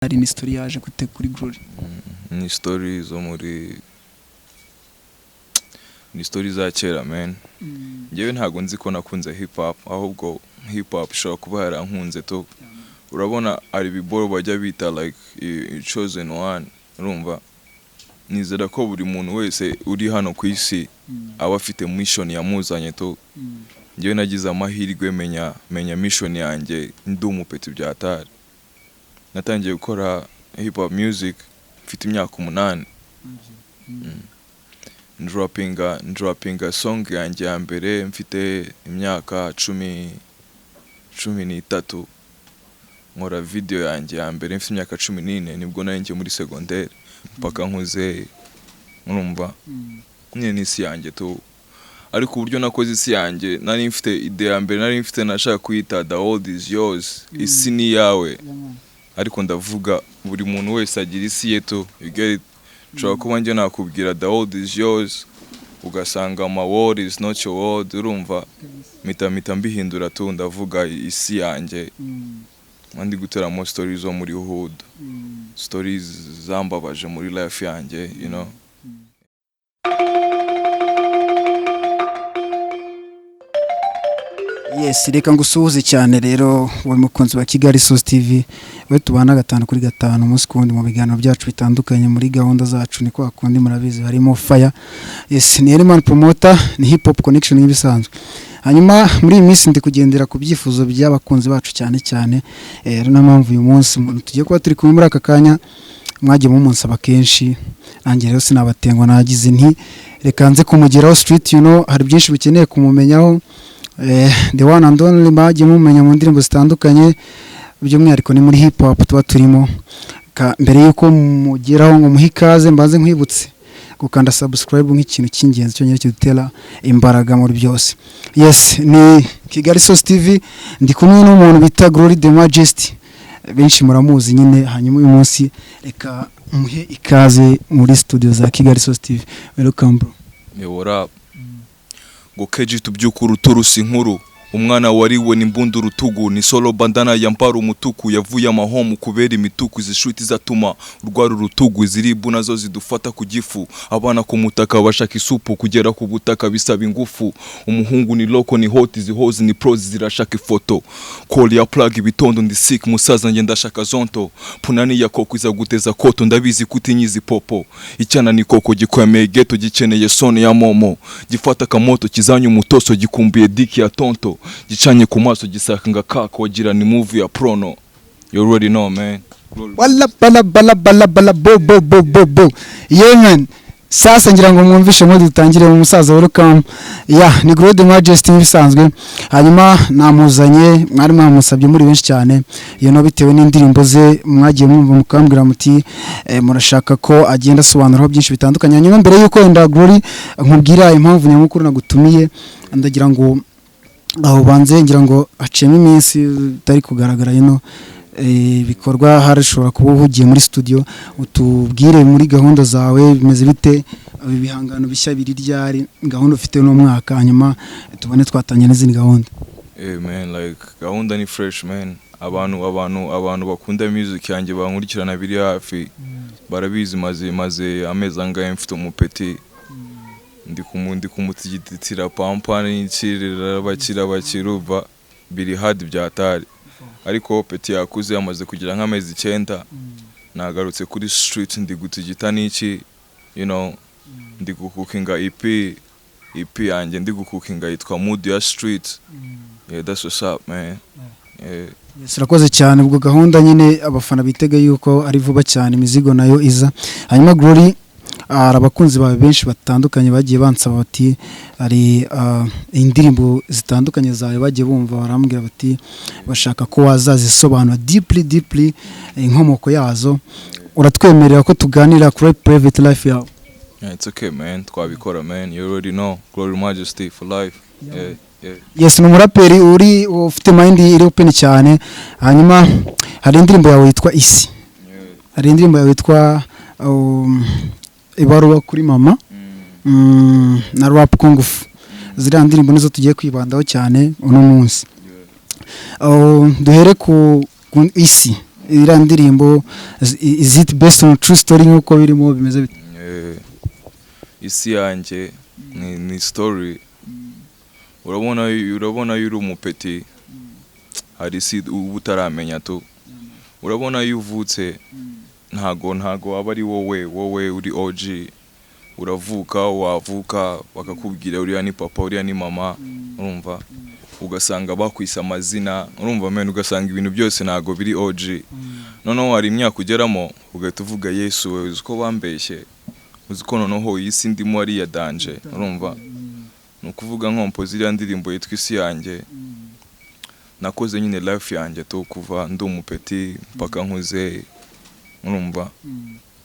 Hari ni story yaje gute kuri Glory? Ni story zo muri, ni story za kera, man. Njyewe ntabwo nzi ko nakunze hip hop, ahubwo hip hop ishobora kuba yarankunze tu. Urabona hari ibiboro bajya bita like chosen one. Urumva, nizera ko buri muntu wese uri hano ku isi aba afite mission yamuzanye tu. Njyewe nagize amahirwe menya mission yanjye ndi umupeti byatari. Natangiye gukora hip hop music mfite imyaka 8, ndropinga song yanjye ya mbere mfite imyaka 13, nkora video yanjye ya mbere mfite imyaka 14, nibwo nari ngiye muri secondaire, mpaka nkuze. Urumva nyine n'isi yanjye tu. Ariko uburyo nakoze isi yanjye, nari mfite idée ya mbere nari mfite, nashaka kuyita "The world is yours", isi ni iyawe. Ariko ndavuga buri muntu wese agira isi ye tu, you get it? Nshobora kuba njye nakubwira "The world is yours", ugasanga "My world is not your world". Urumva, mpita mbihindura tu, ndavuga isi yanjye ndi guteramo stories zo muri hood, stories zambabaje muri life yanjye. Yes, reka ngusuhuze cyane rero wowe mukunzi wa Kigali Source TV, we tubana gatanu kuri gatanu, umunsi ku wundi mu biganiro byacu bitandukanye, muri gahunda zacu. Ni kwa kundi murabizi harimo fire. Yes, ni Herman Promoter, ni Hip Hop Connection nk'ibisanzwe. Hanyuma muri iyi minsi ndi kugendera ku byifuzo by'abakunzi bacu cyane cyane, ari nayo mpamvu uyu munsi umuntu tugiye kuba turi kumwe muri aka kanya mwagiye mumunsaba kenshi. Nanjye rero sinabatengwa, nagize nti reka nze kumugeraho street, hari byinshi bikeneye kumumenyaho. The one and only bagiye mumenya mu ndirimbo zitandukanye, by'umwihariko ni muri hip hop tuba turimo. Mbere y'uko mugeraho ngo muhe ikaze, mbanze nkwibutse gukanda subscribe nk'ikintu cy'ingenzi cyonyine kidutera imbaraga muri byose. Yes, ni Kigali Source TV, ndi kumwe n'umuntu bita Glory the Majesty, benshi muramuzi nyine. Hanyuma uyu munsi reka muhe ikaze muri studio za Kigali Source TV. Welcome, bro. Yo, what up? Ngo keji tubyukura uturusi inkuru, umwana wariwe n'imbunda urutugu, ni solo bandana yambara umutuku, yavuye amahomu kubera imituku. Izi shuti zatuma urwara urutugu, iziribu nazo zidufata ku gifu, abana ku mutaka bashaka isupu, kugera ku butaka bisaba ingufu. Umuhungu ni loko, ni hot, izi hozi ni pros zirashaka ifoto, call ya plug ibitondo. Ndi sick musaza, njye ndashaka zonto, punani ya koko iza guteza koto, ndabizi kutinyizi popo. Icyana ni koko gikwemeye ghetto, gikeneye soni ya momo, gifata akamoto kizanye umutoso, gikumbuye diki ya tonto, gicanye ku maso gisakanga kaka wagira ni movie ya porno. You already know, man. Wala bala bala bala bala bo bo bo bo bo, yeah man. Sasa ngira ngo mwumvishe ngo dutangire mu musaza. Welcome. Yeah, ni Glory the Majesty nk'ibisanzwe. Hanyuma namuzanye, mwari mwamusabye muri benshi cyane, bitewe n'indirimbo ze mwagiye mwumva, mukambwira muti murashaka ko agenda asobanuraho byinshi bitandukanye. Hanyuma mbere y'uko wenda Glory nkubwira impamvu nyamukuru nagutumiye, ndagira ngo aho banze, ngira ngo haciyemo iminsi utari kugaragara ino ibikorwa, harashobora kuba uhugiye muri studio. Utubwire muri gahunda zawe bimeze bite, ibihangano bishya biri ryari, gahunda ufite n'umwaka, hanyuma tubone twatangira n'izindi gahunda. Hey man, like gahunda ni fresh, man. Abantu bakunda music yanjye, bankurikirana biri hafi, barabizi maze amezi angahe mfite umupeti, ndi kumutigitira pampa n'ikirira bakira bakiruva biri hard byatari. Ariko peti yakuze, amaze kugira nk'amezi 9. Nagarutse kuri street, ndi gutigita n'iki, ndi gucookinga EP yanjye, ndi gucookinga yitwa Mood ya Street. Yeah, that's what's up, man. Yeah. Yes, urakoze cyane. Ubwo gahunda nyine abafana bitega yuko ari vuba cyane imizigo nayo iza. Hanyuma Glory, hari abakunzi bawe benshi batandukanye bagiye bansaba bati hari indirimbo zitandukanye zawe bagiye bumva, barambwira bati bashaka ko wazazisobanura deeply deeply, inkomoko yazo. Uratwemerera ko tuganira kuri private life yawe? Yeah, it's okay, man. Twabikora, man. You already know. Glory Majesty for life. Yeah. Yes, ni umuraperi uri ufite mind iri open cyane. Hanyuma hari indirimbo yawe yitwa Isi, hari indirimbo yawe yitwa Ibaruwa kuri Mama, na Rap Kungufu. Ziriya ndirimbo nizo tugiye kwibandaho cyane uno munsi. Oh, duhere ku Isi. Iriya ndirimbo, is it based on true story nk'uko birimo bimeze bite? Isi yanjye ni story. Urabona iyo uri umupeti, hari isi uba utaramenya tu. Urabona iyo uvutse, ntago aba ari wowe uri OG. Uravuka, wavuka bakakubwira uriya ni papa, uriya ni mama, urumva, ugasanga bakwise amazina, urumva men, ugasanga ibintu byose ntago biri OG. Noneho hari imyaka ugeramo ugahita uvuga: "Yesu we, uzi ko bambeshye, uzi ko noneho iyi si ndimo ari iya danger?" Urumva, ni ukuvuga nkompoza iriya ndirimbo yitwa Isi Yanjye, nakoze nyine life yanjye tu, kuva ndi umupeti mpaka nkuze, urumva,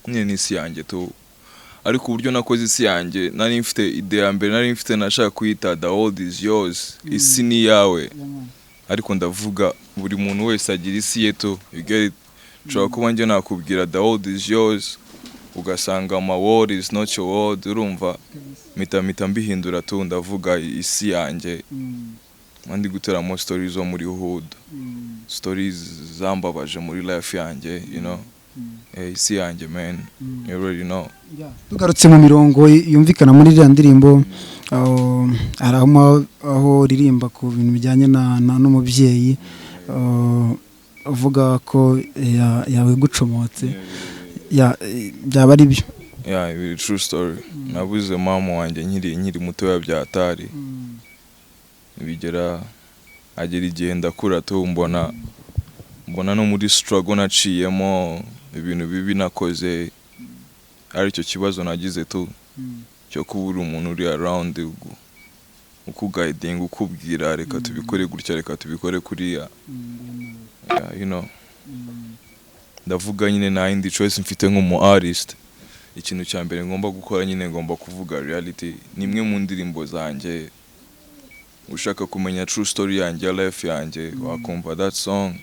nyine ni isi yanjye tu. Ariko uburyo nakoze isi yanjye, nari mfite idée ya mbere nari mfite, nashaka kuyita "The World Is Yours", isi ni iyawe. Ariko ndavuga buri muntu wese agira isi ye tu, you get it? Nshobora kuba njye nakubwira "The world is yours", ugasanga "My world is not your world", urumva. Mpita mbihindura tu, ndavuga isi yanjye ndi guteramo stories zo muri hood, stories zambabaje muri life yanjye. Isi yanjye, man, you already know. Tugarutse mu mirongo yumvikana muri iriya ndirimbo, aho hari aho uririmba ku bintu bijyanye n'umubyeyi, uvuga ko yawe gucomotse. Byaba ari byo? Yeah, ibi true story. Nabuze mama wanjye nkiri mutoya bya atari bigera, agera igihe ndakura tu, mbona no muri struggle naciyemo, ibintu bibi nakoze, aricyo kibazo nagize tu cyo kubura umuntu uri around ukuguidinga, ukubwira reka tubikore gutya, reka tubikore kuriya. Yeah. Ndavuga nyine nta yindi choice mfite nk'umu artist. Ikintu cya mbere ngomba gukora nyine, ngomba kuvuga reality. Ni imwe mu ndirimbo zanjye. Ushaka kumenya true story yanjye ya life yanjye, wakumva that song.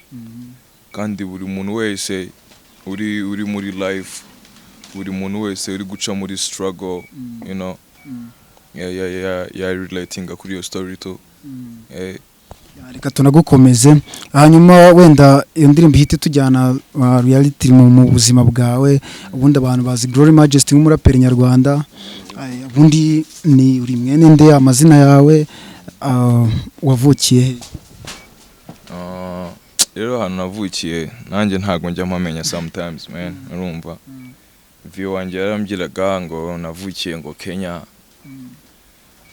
Kandi buri muntu wese uri muri life, buri muntu wese uri guca muri struggle, yeah, relatinga kuri iyo story tu. Reka tunagukomeze. Hanyuma wenda iyo ndirimbo ihite tujyana reality mu buzima bwawe. Ubundi abantu bazi Glory Majesty nk'umuraperi nyarwanda. Ay, ubundi ni uri mwene nde? Amazina yawe, wavukiye he? Rero ahantu navukiye nanjye ntabwo njya mpamenya sometimes, man. Urumva, vieux wanjye yarambwiraga ngo navukiye ngo Kenya.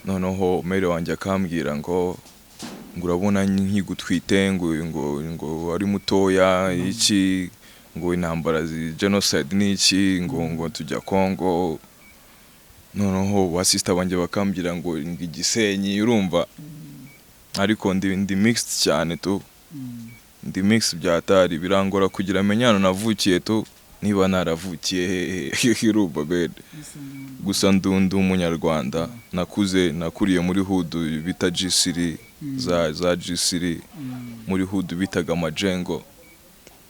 Noneho mère wanjye akambwira ngo urabona nkigutwite, ngo wari mutoya iki, ngo intambara zi genocide n'iki, ngo tujya Congo. Noneho ba sister banjye bakambwira ngo Igisenyi, urumva. Ariko ndi mixed cyane tu, ndi mixed bya atari. Birangora kugira amenye ahantu navukiye tu, niba naravukiye hehe, urumva bene. Gusa ndi umunyarwanda. Nakuriye muri hood bita G3, za G3, muri hood bitaga Majengo.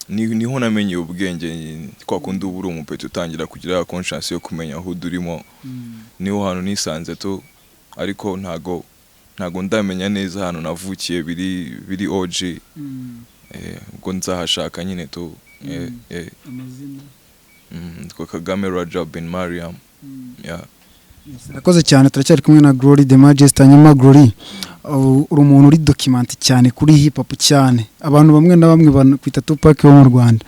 Niho namenyeye ubwenge. Kwa kundi uba uri umupeti, utangira kugira conscience yo kumenya hood urimo, niho hantu nisanze tu. Ariko ntago ndamenya neza ahantu navukiye biri OG. Ubwo nzahashaka nyine tu. Nitwa Kagame Rajab bin Mariam, yeah. Urakoze cyane. Turacyari kumwe na Glory the Majesty. Hanyuma Glory, uri umuntu uri document cyane kuri hip hop cyane. Abantu bamwe na bamwe bakwita Tupac wo mu Rwanda.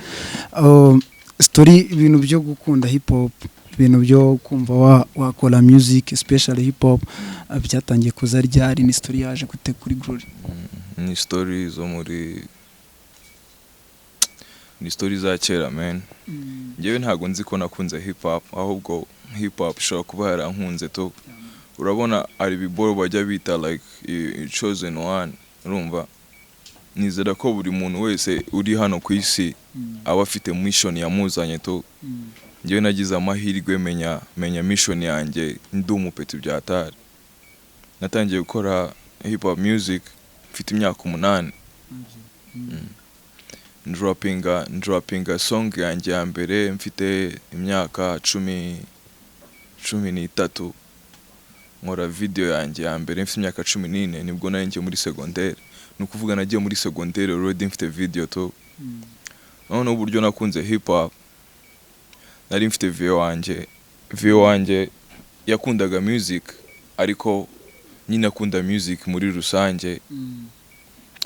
Story, ibintu byo gukunda hip hop, ibintu byo kumva wakora music, especially hip hop, byatangiye kuza ryari? Ni story yaje gute kuri Glory? Ni story zo muri, ni story za kera, man. Njyewe ntago nzi ko nakunze hip hop, ahubwo hip hop ishobora kuba yarankunze tu. Urabona hari ibiboro bajya bita like chosen one, urumva. Nizera ko buri muntu wese uri hano ku isi aba afite mission yamuzanye tu. Njyewe nagize amahirwe menya mission yanjye ndi umupeti bya atari. Natangiye gukora hip hop music mfite imyaka 8. Ndropinga song yanjye ya mbere mfite imyaka 13. Nkora video yanjye ya mbere mfite imyaka 14, nibwo nari ngiye muri secondaire. Ni ukuvuga nagiye muri secondaire already mfite video tu. Noneho uburyo nakunze hip hop, nari mfite vieux wanjye. Vieux wanjye yakundaga music, ariko nyine akunda music muri rusange.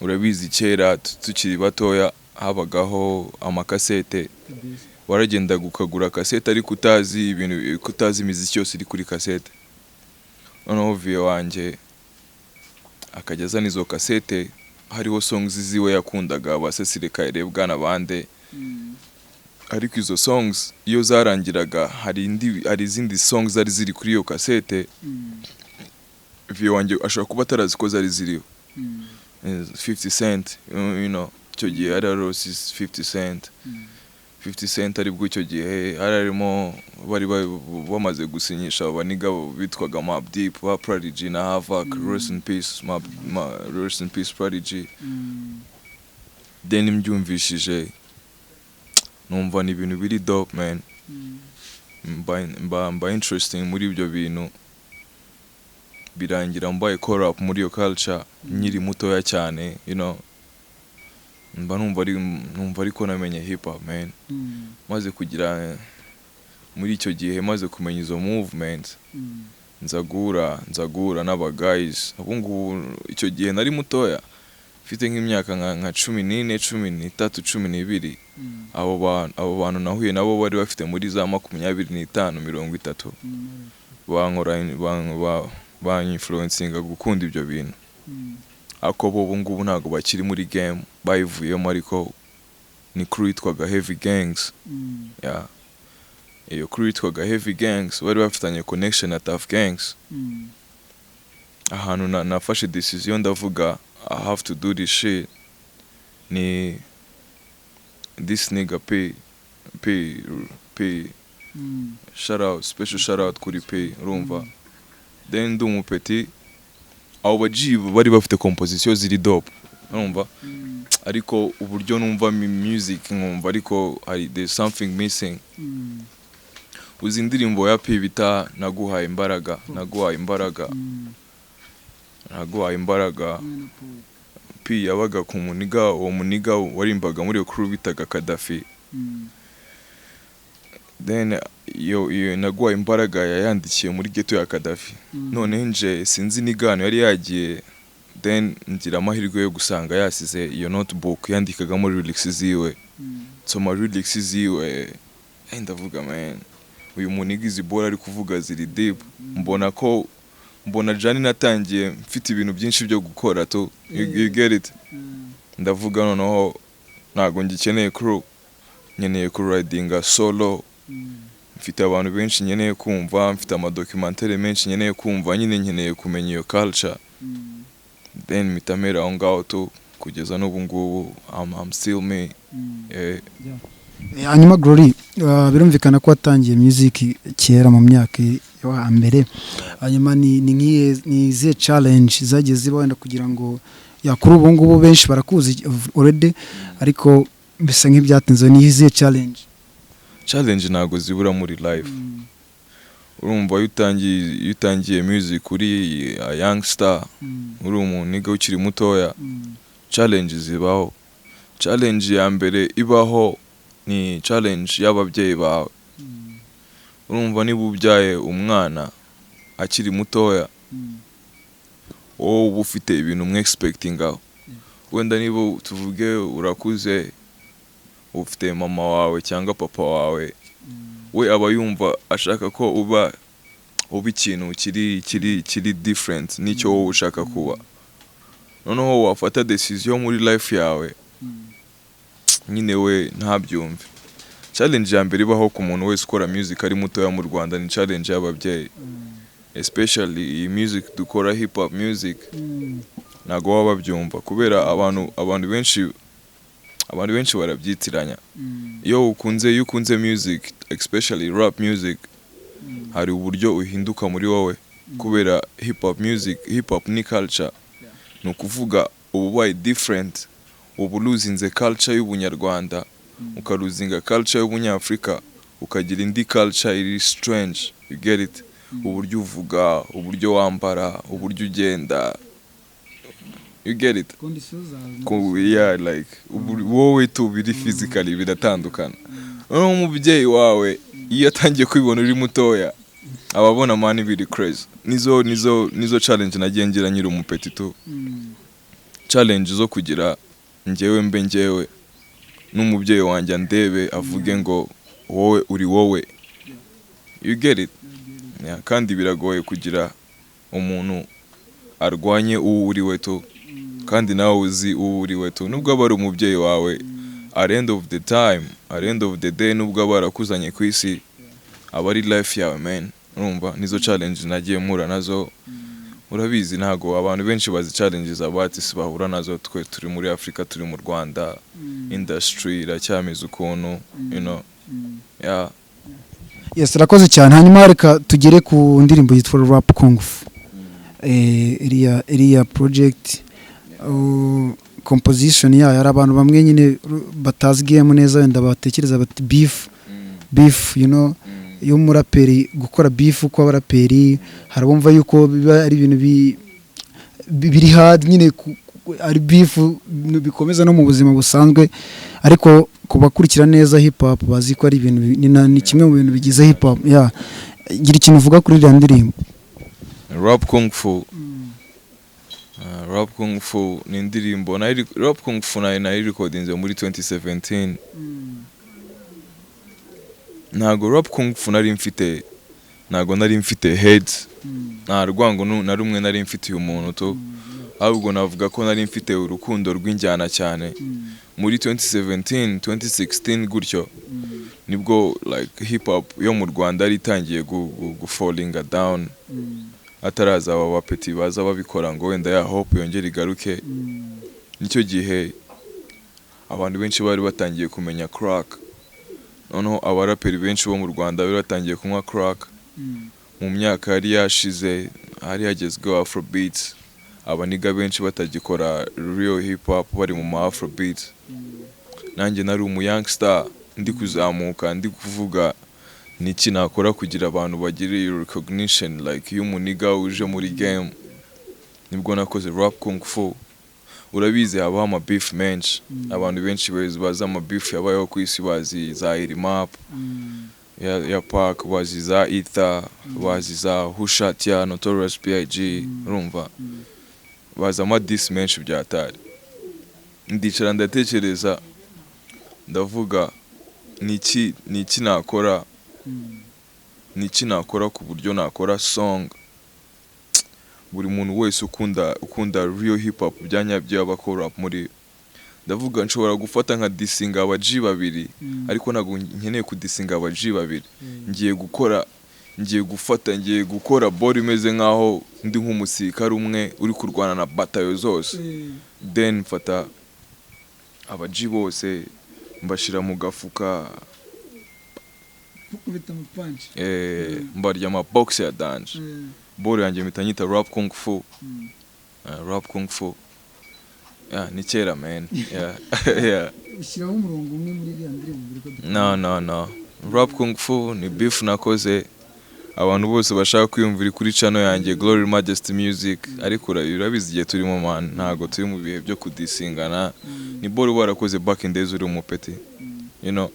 Urabizi, kera tukiri batoya habagaho amakasete. Waragendaga ukagura kasete, ariko utazi ibintu, utazi imiziki yose iri kuri kasete. Noneho vieux wanjye akajya azana izo kasete, hariho songs ziwe yakundaga, ba Cecile Kayirebwa n'abandi. Ariko izo songs iyo zarangiraga, hari izindi songs zari ziri kuri iyo kasete, vieux wanjye ashobora kuba atarazi ko zari ziriho. 50 Cent, icyo gihe hari hariho 50 Cent, 50 Cent, aribwo icyo gihe hari harimo bari bamaze gusinyisha abaniga bitwaga Mobb Deep, ba Prodigy na Havoc. Rest in peace, rest in peace Prodigy. Then mbyumvishije numva ni ibintu biri dope, man. Mba interesting muri ibyo bintu, birangira mbaye caught up muri iyo culture nkiri mutoya cyane. Mba numva ari numva ariko namenye hip hop, man. Maze kugira muri icyo gihe, maze kumenya izo movement, nza guhura n'aba guys. Ubu ngubu, icyo gihe nari mutoya, mfite nk'imyaka nka 14, 13, 12. Abo bantu nahuye nabo bari bafite muri za 25, 30. Bankora banyinfluencinga gukunda ibyo bintu. Ariko bo ubu ngubu ntabwo bakiri muri game, bayivuyemo, ariko ni crew yitwaga Heavy Gangs. Yeah. Iyo crew yitwaga Heavy Gangs bari bafitanye connection na Tough Gangs. Ahantu nafashe decision ndavuga "I have to do this shit" ni this nigga P P P. Shout out, special shout out kuri P. Urumva, then ndi umupeti, abo baji bari bafite composition ziri dope, urumva, ariko uburyo numva music nkumva ariko hari, there's something missing. Uzi indirimbo ya P bita "Naguhaye Imbaraga"? "Naguhaye Imbaraga", "Naguhaye Imbaraga". P yabaga ku muniga, uwo muniga warimbaga muri iyo crew bitaga Kadafi. Then iyo "Naguhaye Imbaraga" yayandikiye muri ghetto ya Kadafi. Noneho nje sinzi n'igano yari yagiye, then ngira amahirwe yo gusanga yasize iyo notebook yandikagamo lyrics ziwe. Nsoma lyrics ziwe, ndavuga "Man, uyu muniga izi bora ari kuvuga ziri deep." Mbona ko mbona journey natangiye mfite ibintu byinshi byo gukora tu, you get it? Ndavuga noneho ntabwo ngikeneye crew, nkeneye kuridinga solo. Mfite abantu benshi nkeneye kumva, mfite amadocumentary menshi nkeneye kumva, nyine nkeneye kumenya iyo culture. Then mpita mpera aho ngaho tu, kugeza n'ubu ngubu I'm still me. Hanyuma Glory, birumvikana ko watangiye music kera mu myaka yo hambere. Hanyuma ni izihe challenge zagiye ziba wenda kugira ngo ya kuri ubu ngubu benshi barakuzi already, ariko bisa nk'ibyatinze? Ni izihe challenge? Challenge ntabwo zibura muri life. Urumva, iyo utangiye music uri a young star, uri umuniga ukiri mutoya, challenge zibaho. Challenge ya mbere ibaho ni challenge y'ababyeyi bawe. Urumva, niba ubyaye umwana akiri mutoya, wowe uba ufite ibintu umwe expectingaho. Wenda niba tuvuge urakuze, ufite mama wawe cyangwa papa wawe, we aba yumva ashaka ko uba ikintu kiri different n'icyo wowe ushaka kuba. Noneho wafata decision muri life yawe, nyine we ntabyumve. Challenge ya mbere ibaho ku muntu wese ukora music ari mutoya mu Rwanda ni challenge y'ababyeyi, especially iyi music dukora, hip hop music. Ntabwo baba babyumva kubera abantu benshi barabyitiranya. Iyo ukunze music, especially rap music, hari uburyo uhinduka muri wowe kubera hip hop music. Hip hop ni culture, ni ukuvuga uba ubaye different, uba ulosinze culture y'ubunyarwanda, ukalosinga culture y'ubunyafurika, ukagira indi culture iri strange, you get it? Uburyo uvuga, uburyo wambara, uburyo ugenda. You get it? Yeah, like wowe tu biri physically biratandukana. Noneho umubyeyi wawe iyo atangiye kwibona uri mutoya, aba abona, man, biri crazy. Nizo challenge nagiye ngira nkiri umupeti tu, challenge zo kugira njyewe mbe njyewe n'umubyeyi wanjye andebe avuge ngo wowe uri wowe. You get it? Yeah, kandi biragoye kugira umuntu arwanye uwo uri we tu, kandi nawe uzi uwo uri we tu, nubwo aba ari umubyeyi wawe. At end of the time, at end of the day, nubwo aba yarakuzanye ku isi, aba ari life yawe, man. Urumva nizo challenge nagiye mpura nazo. Urabizi, ntago abantu benshi bazi challenges aba artists bahura nazo. Twe turi muri Afrika, turi mu Rwanda, industry iracyameze ukuntu. Yeah. Yes, urakoze cyane. Hanyuma reka tugere ku ndirimbo yitwa Rap Kung Fu. Iriya project, composition yayo, hari abantu bamwe nyine batazi game neza, wenda batekereza bati beef, beef, iyo umuraperi gukora beef kw'abaraperi, hari abumva yuko biba ari ibintu biri hard nyine, ari beef bikomeza no mu buzima busanzwe. Ariko ku bakurikira neza hip hop bazi ko ari ibintu ni kimwe mu bintu bigize hip hop. Yeah, gira ikintu uvuga kuri iriya ndirimbo. Rap Kung Fu. Rap Kung Fu ni indirimbo Rap Kung Fu nayo nayirekodinze muri 2017. Ntago Rap Kung Fu nari mfite, ntago nari mfite hate, nta rwango na rumwe nari mfitiye umuntu tu. Ahubwo navuga ko nari mfite urukundo rw'injyana cyane. Muri 2017, 2016 gutyo, nibwo like hip hop yo mu Rwanda yari itangiye gu fallinga down, ataraza aba bapeti baza babikora ngo wenda ya hope yongere igaruke. Nicyo gihe abantu benshi bari batangiye kumenya crack. Noneho abaraperi benshi bo mu Rwanda bari batangiye kunywa crack. Mu myaka yari yashize hari hagezweho afrobeat, abaniga benshi batagikora real hip hop, bari mu ma afrobeat. Nanjye nari umu youngster ndi kuzamuka, ndi kuvuga niki nakora kugira abantu bagire iyo recognition, like iyo umuniga uje muri game. Nibwo nakoze Rap Kung Fu. Urabizi, habaho ama beef menshi. Abantu benshi bazi ama beef yabayeho ku isi, bazi za Irimap ya Pac, bazi za Ether, bazi za Who Shot ya Notorious B.I.G. Urumva bazi ama diss menshi byatari. Ndicara ndatekereza, ndavuga niki nakora, niki nakora ku buryo nakora song buri muntu wese ukunda real hip hop bya nyabyo yaba akora rap muri. Ndavuga nshobora gufata nka disinga aba G babiri, ariko ntabwo nkeneye kudisinga aba G babiri. Ngiye gukora ball imeze nkaho ndi nk'umusirikare umwe uri kurwana na batayo zose. Then mfata aba G bose mbashira mu gafuka, mbarya ama box ya danger. Ball yanjye mpita nyita Rap Kung Fu. Rap Kung Fu, yeah, ni kera, man. Yeah. Ushyiraho umurongo umwe muri iriya ndirimbo mbere ko No, no, no, Rap Kung Fu ni beef nakoze. Abantu bose bashaka kwiyumvira kuri channel yanjye, Glory Majesty Music. Ariko urabizi igihe turimo, man, ntago turi mu bihe byo kudisingana. Ni ball warakoze back in days uri umupeti. Hanyuma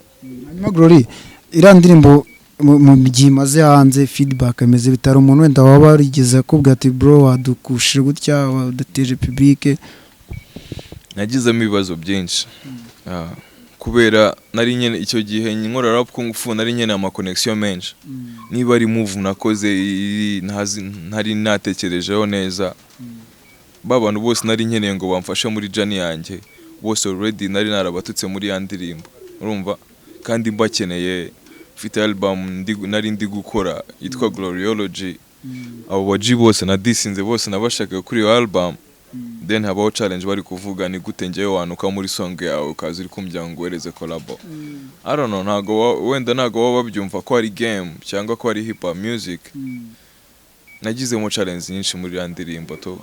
Glory, iriya ndirimbo mu gihe imaze hanze, feedback imeze bitari umuntu wenda waba warigeze akubwira ati bro, wadukushije gutya, waduteje public? Nagizemo ibibazo byinshi. Kubera nari nyene icyo gihe nkora Rap Kung Fu, nari nkeneye ama connection menshi. Niba ari move nakoze iri ntari natekerejeho neza, ba bantu bose nari nkeneye ngo bamfashe muri journey yanjye bose already nari narabatutse muri ya ndirimbo. Urumva, kandi mbakeneye, mfite album nari ndi gukora yitwa Gloriology. Abo baji bose nadisinze bose nabashakaga kuri iyo album. Then habaho challenge, bari kuvuga ni gute njyewe wanuka muri song yawe ukaza uri kumbwira ngo nguhereze collabo? I don't know, ntago wenda ntago baba babyumva ko ari game cyangwa ko ari hip hop music. Nagizemo challenge nyinshi muri iriya ndirimbo tu.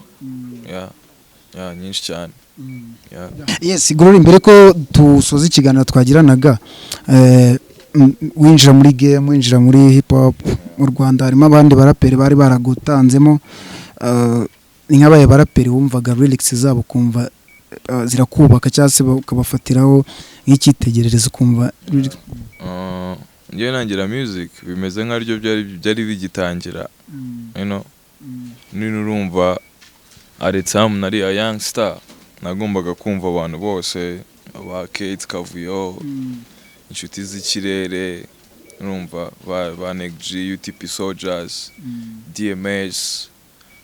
Yeah, nyinshi cyane, yeah. Yes, Glory, mbere ko dusoza ikiganiro twagiranaga, winjira muri game, winjira muri hip hop mu Rwanda, harimo abandi baraperi bari baragutanzemo. Ni nk'abaye baraperi wumvaga lyrics zabo ukumva zirakubaka, cyangwa se ukabafatiraho nk'icyitegererezo, ukumva Njyewe nangira music bimeze nkaryo byari bigitangira, nini urumva, at the time nari a young star, nagombaga kumva abantu bose ba Kate Kavuyo, Inshuti z'Ikirere, urumva, ba Neg G, UTP Soldiers, DMS,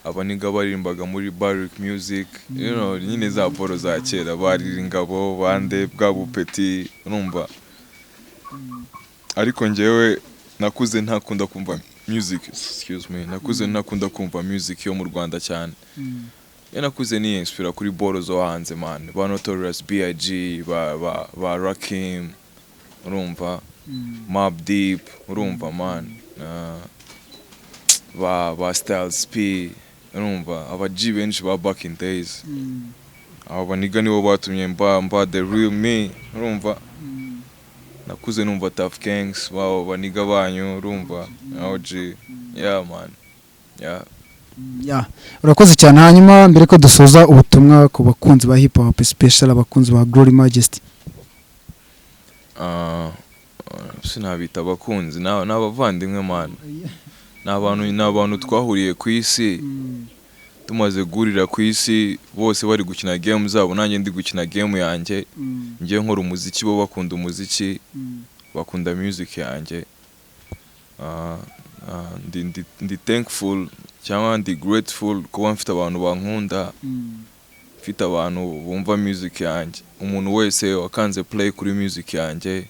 abaniga baririmbaga muri Barrick Music, nyine za boro za kera, barira ingabo bande bwa bupeti, urumva. Ariko njyewe nakuze ntakunda kumva music, excuse me, nakuze ntakunda kumva music yo mu Rwanda cyane. Iyo nakuze ni inspira kuri boro zo hanze, man, ba Notorious B.I.G., ba Rakim, urumva, Mobb Deep, urumva, man, ba Styles P, urumva, aba G benshi ba back in days. Abo baniga nibo batumye mba the real me, urumva. Nakuze numva Tough Gangs, babo baniga banyu, urumva, OG, yeah man, yeah. Yeah, urakoze cyane. Hanyuma mbere ko dusoza, ubutumwa ku bakunzi ba hip hop, special abakunzi ba Glory Majesty. Sinabita abakunzi, ni abavandimwe, man, ni abantu twahuriye ku isi. Tumaze guhurira ku isi, bose bari gukina game zabo, nanjye ndi gukina game yanjye. Ngiye nkora umuziki, bo bakunda umuziki, bakunda music yanjye. Ndi thankful cyangwa ndi grateful kuba mfite abantu bankunda, mfite abantu bumva music yanjye. Umuntu wese wakanze play kuri music yanjye,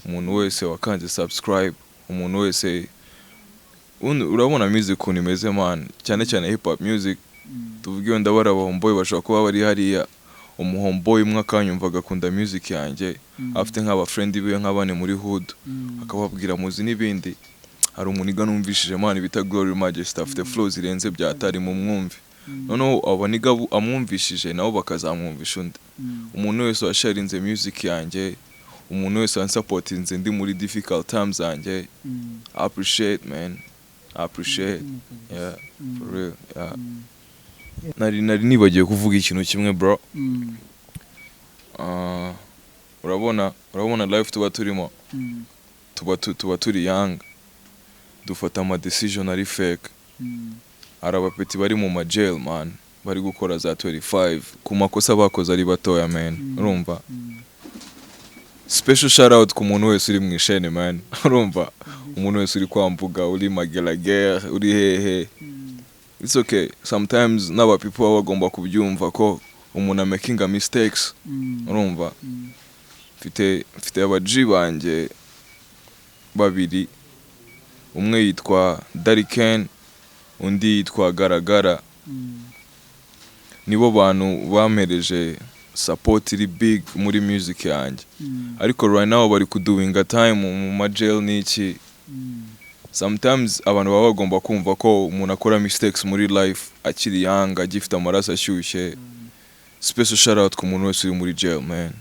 umuntu wese wakanze subscribe, umuntu wese urabona music ukuntu imeze, man, cyane cyane hip hop music. Tuvuge wenda bari abahomeboy bashobora kuba bari hariya, umuhomeboy umwe akanyumva agakunda music yanjye, afite nk'abafriend biwe nka bane muri hood, akababwira muzi n'ibindi, hari umuniga numvishije, man, bita Glory Majesty, afite flow zirenze byatari, mu mwumve. Noneho abaniga amwumvishije nabo bakazamwumvisha undi. Umuntu wese washarinze music yanjye, umuntu wese wansupportinze ndi muri difficult times zanjye, I appreciate, man, I appreciate, yeah, for real, yeah. Nari nibagiwe kuvuga ikintu kimwe, bro. Urabona life tuba turimo, tuba turi young, dufata ama decision ari fake. Hari abapeti bari mu ma jail, man, bari gukora za 25 ku makosa bakoze ari batoya, man, urumva. Special shout out ku muntu wese uri mu ishene, man, urumva, umuntu wese uri kwambuga, uri Mageragere, uri hehe, it's okay. Sometimes n'aba people baba bagomba kubyumva ko umuntu amakinga mistakes, urumva. Mfite aba G banjye babiri, umwe yitwa Dariken, undi yitwa Garagara. Nibo bantu bampereje support iri big muri music yanjye, ariko right now bari kudoinga time mu ma jail n'iki. Sometimes abantu baba bagomba kumva ko umuntu akora mistakes muri life akiri young, agifite amaraso ashyushye. Special shout out ku muntu wese uri muri jail, man.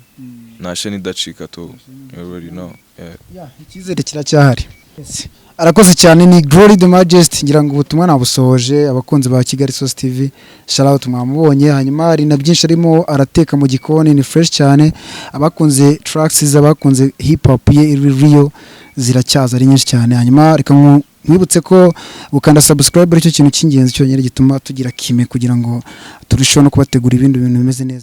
Nta sheni idacika tu, you already know, yeah. Yeah, icyizere kiracyahari. Yes. Arakoze cyane, ni Glory the Majesty. Ngira ngo ubutumwa nabusohoje. Abakunzi ba Kigali Source TV, shout out, mwamubonye. Hanyuma hari na byinshi arimo arateka mu gikoni, ni fresh cyane. Abakunze tracks ze, abakunze hip hop ye iri real, ziracyaza ari nyinshi cyane. Hanyuma reka mwibutse ko gukanda subscribe aricyo kintu cy'ingenzi cyonyine gituma tugira kime kugira ngo turusheho no kubategura ibindi bintu bimeze neza.